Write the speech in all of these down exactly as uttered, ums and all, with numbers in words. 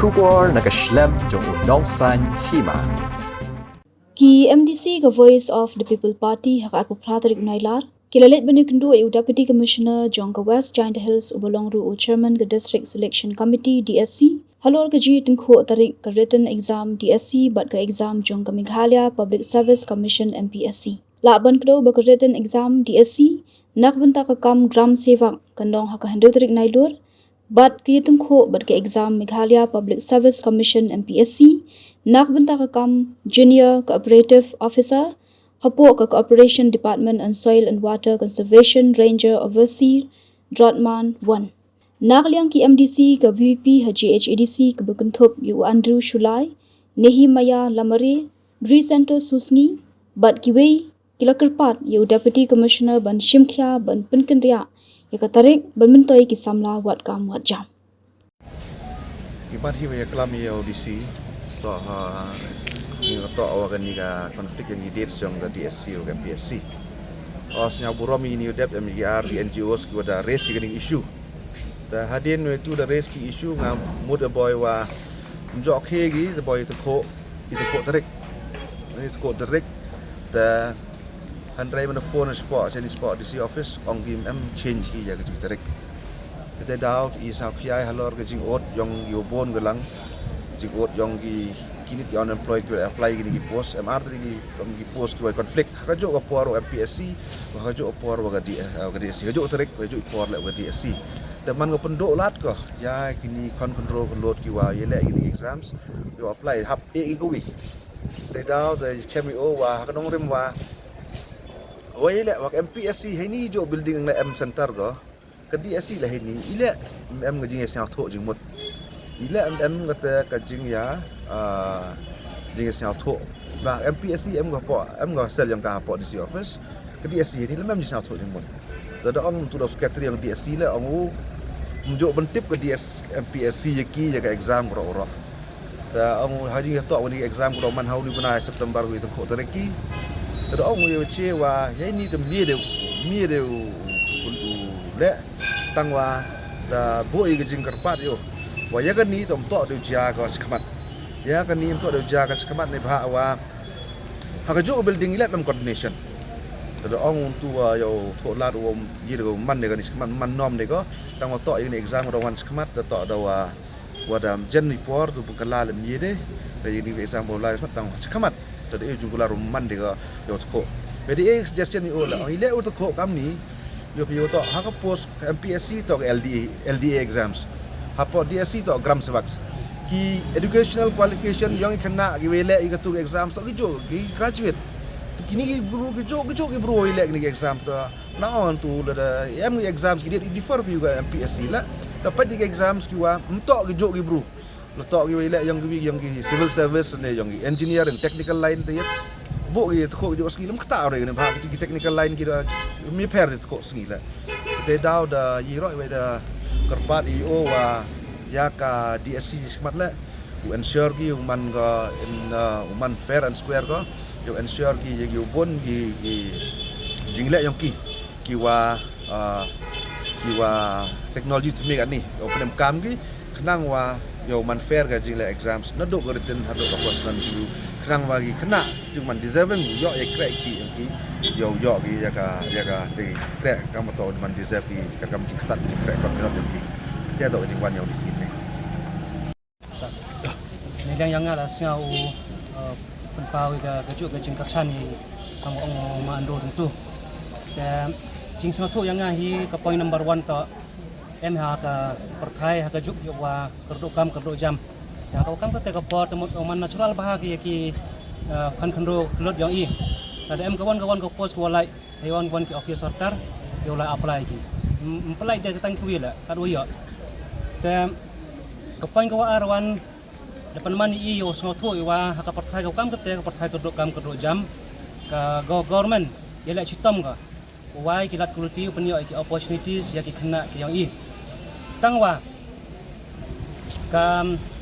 Khubor na ka shlem jong u Nongsaiñ Hima. Ki M D C ka Voice of the People Party ha ka arphew phra tarik u Nailar ki la leit ban ïakynduh ïa u Deputy Commissioner jong ka West Jaintia Hills uba long ruh u Chairman ka District Selection Committee, D S C, halor ka jingïatyngkhuh tarik ka written exam D S C bad ka exam jong ka Meghalaya Public Service Commission, M P S C. Lah ban kdew ba ka written exam D S C na ka bynta ka kam Gram Sevak kan long ha ka hynriew tarik Nailur, bad ka ïatyngkhuh bad ka exam Meghalaya Public Service Commission, M P S C, na ka bynta ka kam Junior Cooperative Officer hapoh ka Cooperation Department and Soil and Water Conservation Ranger Overseer Dratman one. Na ka liang ki M D C ka V P P ha G H A D C kaba kynthup ïa u Andrew Shullai, Nehemiah Lamare, Grisanto Susngi, bad kiwei ki la kyrpad ïa u Deputy Commissioner ban shim khia ban pynkynriah ïa ka tarik ban myntoi ki samla wad kam wad jam. Ki mat hi ba ïa klam ïa u D C to ha, ngi to wa kani ka conflict ïa ngi dates jong ka D S C wa ka M P S C. O, sngew burom ïa ngi u dep em ïa ki ar ki N G Os ki wa da raise ïa kani issue. Da hadien wa tu da raise ki issue nga mut a boy wa mjok he gi da boy to ko ito ko tarik. Ito ko tarik da hynrei mynta phone spot, chen spot D C office, ong kim em change ki ïa ka jingtarik. Te daw i sa khia halor ka jingod jong ïa u bun ka lang, jingod jong ki kini ki unemployed ki apply kini ki post, M R T ki, ki post ki wa conflict. Ha ka jok ka por wa M P S C, ha ka jok ka por wa ka D, eh, ka D S C, ka jok tarik, ka jok por le wa ka D S C. Te man ka pyndoh lad ko ïa kini khon khynro ka lot ki wa ïa le kini exams, ïa apply hap e i ko wi. Te daw te chem i o wa ha ka nongrim wa wa ïa le wa ka M P S C heini jok building le em center ko. Ka D S C le heini i le em ka jingïasngewthuh jingmut. I le em ka te ka jingïa, ah, jingïasngewthuh. Ba M P S C em ka po, em ka sel jong ka po D C office. Ka D S C heini le em jingïasngewthuh jingmut. Da da ong tu da secretary jong D S C le ong u mjok ban tip ka D S, M P S C ïa ki ïa ka exam ro ro. Te ong ha jingïatoh wa ni exam ko man ha u ni bnai September wi tengko tereki. Te ong wi che wa ïa ni te mie de, mie de u, u, u le tang wa da boi ka jingkyrpad ïa u wa ïa kani te ym toh de u jia ka shikmat. Ïa kani ym toh de u jia ka shikmat ne bha wa ha ka jok building i le em coordination. Te ong tu wa ïa u thoh lad u ïa de man de kani shikmat man nom de ko tang wa toh ïa ni exam ko wan shikmat te toh da wa wa da jen ni por tu bun ka la lem ye de. Te ïa ni exam bo la tang shikmat. Te de jung ko la rum man de ga yo tko. Be de suggestion ni o la i le u tko kam ni. Yo pi yo to ha ka post M P S C to ka L D A, L D A exams. Ha po D S C to gram sabak. Ki educational qualification yong i khynnah ki wei le i ka tu exams to ki jo ki graduate. Kini ki bru ki jo ki jo ki bru wei le kini ki exams to Na on tu la da em ki exams ki dia differ pi ka M P S C la. Ta pa ki exams ki wa mto ki jo ki bru. La to ki wei le yong ki yong ki civil service ne yong ki engineer and technical line te yet. Bo ki ko jo ski lam kata re ne ba ki technical line ki da mi per de ko sngi la. Te daw da yi ro wei da kyrpad i o wa ïa ka D S C smat le. U ensure ki u man ka in, uh, u man fair and square ko. Ïa u ensure ki ïa ki u bun ki, ki jingleh yong ki ki wa, uh, ki wa technology thymmai katni u pyndonkam ki khnang wa ïa u man fair ka jingleh exams naduh ka written haduh ka personal interview khnang wa ki khynnah jong man deserving ïoh ïa kreh ki yong ki ïoh ïoh ki ïa ka ïa ka te kreh kam to man deserve ki ka kam jingstad ki kreh ka minot yong ki. Ïa to ka jingwan ïa u D C ne. Neliang ïa nga la sngew, uh, pynpaw ïa ka, ka juk ka jingkyrshan i kam ong ma Ando Dengtu. Te jingsngewthuh ïa nga hi ka point number one to em ha ka pyrthai ha ka juk ïa wa kyrduh kam kyrduh jam. Te ha ka kam kata ka por te mut ong man natural bha ki ïa ki, uh, khan khandro klut ïong i. Te da em ka wan ka wan ka post ka wa lai Hei wan wan ki office sorkar ïa u la apply ki. Ym pynlait de ka tang kiwi la kat wa ïoh. Te ka point ka wa ar wan da pynman ïa u sngewthuh ïa wa ha ka pyrthai ka kam kate ka pyrthai ka duk kam ka duk jam ka go-, government ïa la chitom ka. Wai ki lat quality u pynïoh ïa ki opportunities ïa ki khynnah ki yong i. Tang wa ka,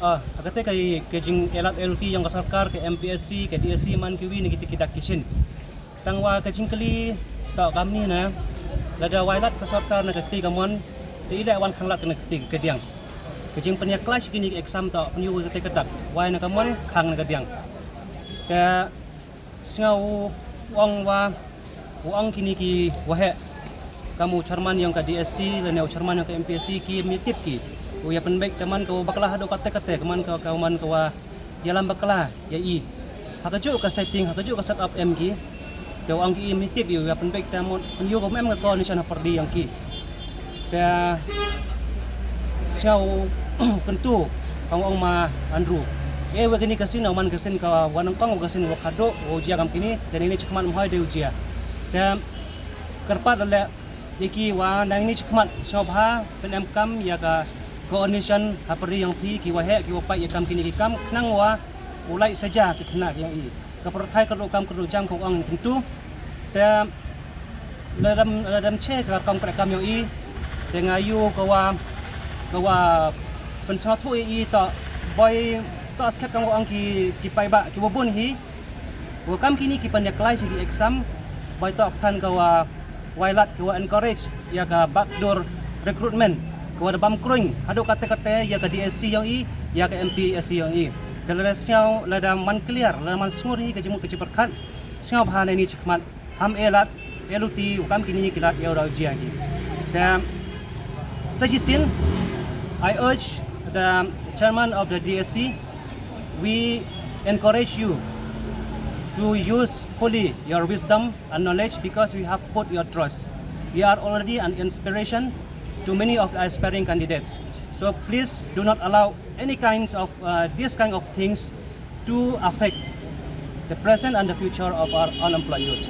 ah, ha kate ka, ka jing elat L T yong ka sorkar ka M P S C ka D S C man kiwi ne kita ki dak ki shin. Tang wa ka jingkylli to kamni na lada wai lat ka sorkar na ka kti ka mon te i leh wan khang lat ka na kti ka diang. Ka jingpynïakhlaiñ kine ki exam to pynïoh ka te ka dak, wai na ka mon khang na ka diang. Te sngew u ong wa u ong kine ki waheh, kam u chairman yong ka D S C lane u chairman yong ka M P S C ki mi tip ki u ïa pynbeit ka man ka wa bakla haduh kate kate, ka man ka ka man ka wa ïalam bakla ïa i. Ha ka juh ka setting, ha ka juh ka set up em ki. Te u ong ki i mi tip i u ïa pynbeit ka mon pynïoh ka mem ka coordination ha pyrdi yong ki. Te sngew kyntu ka ong ma Andrew, e wa kini ka sin, man ka sin ka wa nangkong wa ka sin wa khadduh wa u jia kam kini, te nini chikmat mhoi de u jia. Te kyrpad le ïa ki wa nang ni chikmat sngewbha pynem kam ïa ka coordination ha pyrdi yong phi ki waheh ki wa pait ïa kam kini ki kam khnang wa u lai saja ki khynnah ki yong i. Ka pyrthai ka ruh kam ka ruh jam ka ong kyntu. Te la dam la dam che ka kam ka kam yong i. Te nga yu ka wa ka wa pynsngewthuh ïa i to boi to skhet kam ka ong ki ki paidbah ki wa bun hi. Wa kam kini ki pynïakhlaiñ sha ki exam, boi to than ka wa wai lad ka wa encourage ïa ka backdoor recruitment ka wa da bam kruiñ haduh kate kate ïa ka D S C yong i, ïa ka M P S C yong i. Te lada sngew lada man clear lada man sngur hi ka jingmut ka jingpyrkhat, sngewbha nini chikmat ham e lad e luti wa kam kini ki lad ïa u da u jia ki. Te sa shisien, I urge the chairman of the D S C, we encourage you to use fully your wisdom and knowledge because we have put your trust. You are already an inspiration to many of the aspiring candidates. So please do not allow any kinds of uh, these kind of things to affect the present and the future of our unemployed youth.